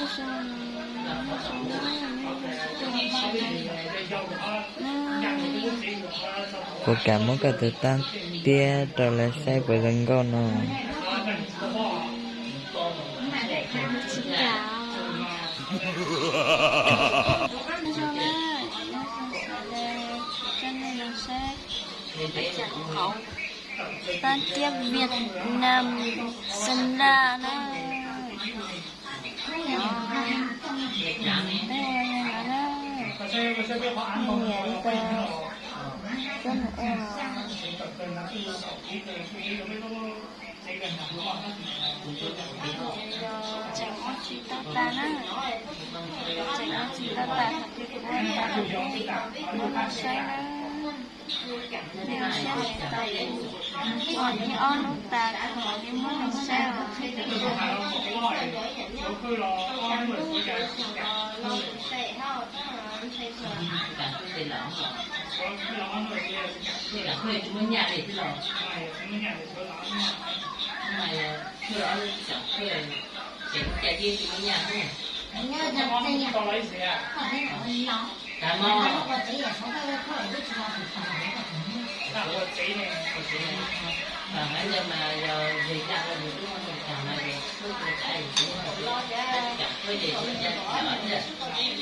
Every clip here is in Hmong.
Kuv kam muab koj tus tag tiab rau lawv saib puas zoo nkauj no. Tag tiab Vietnam xeem na na. Peb ua li no na, nyiam li ko, coj mus ua. Tseem ua tsis tau tas na, tseem ua tsis tau tas, kuv ua tas kuv saib na. Nws siab ntev tau ua ib ob hnub tas kuv mam li muab nws saib os.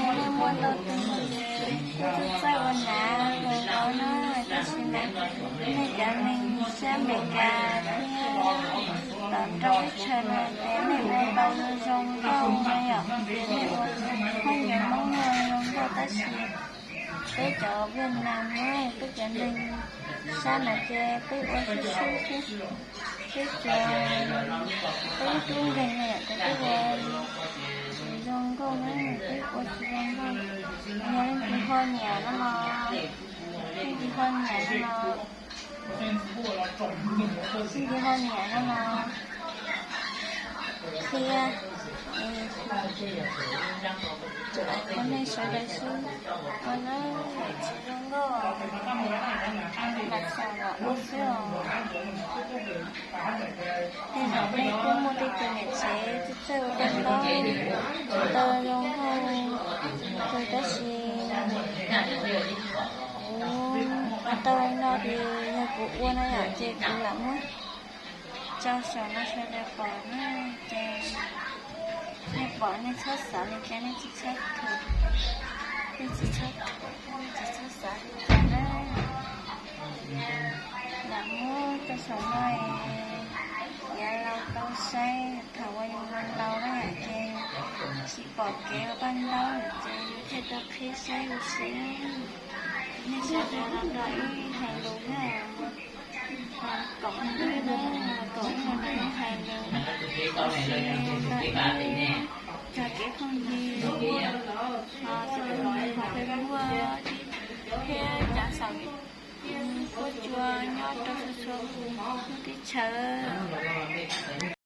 Nej muaj ntau tus kuj txawj txawj ua hnav hluas nkauj na, tab sis mas nej cov neeg sab Amelikas thiab tom rau teb chaws no ces nej ua tau zoo nkauj no yom, ces nej ua haj yam Hmoob no zoo nkauj tab sis peb cov Vietnam na, peb cov neeg sab no ces peb ua sib sib xwb. Peb cov, peb lub tub nkeeg no yom, ces peb ua tsis zoo nkauj na, peb ua tsis zoo nkauj. Yog leej twg ho nyiam no los, leej twg ho nyiam no los, leej twg ho nyiam no los qhia, es kom nej sawv daws sib ua na, tsis zoo nkauj, lam xav los ua xwb os. Tej zaum nej kuj muaj tej tus niam tsev txawj txawj ua paj ntaub, tsis tau zoo nkauj, tab sis kuv ua tau li no ces yog kuv ua no yom, ces kuv lam muab tso saum no sawv daws pom na, ces nej pom nej txhob xav li cas, nej tsis txhob thuam, nej tsis txhob, nej tsis txhob xav li cas na. Lam muab tso saum no es yav laus tau saib, thaum uas yus laus laus na ces tsis pom kev ua paj ntaub lawm ces yus thiaj tau qhib saib ua si. Nej sawv daws los nrog wb hais lus na, koom wb na, koom wb los nrog wb hais lus, ua si nrog wb cog kev phooj ywg, Facebook thiab cov xav kuj cua nyob rau txhua txhua lub teb chaws.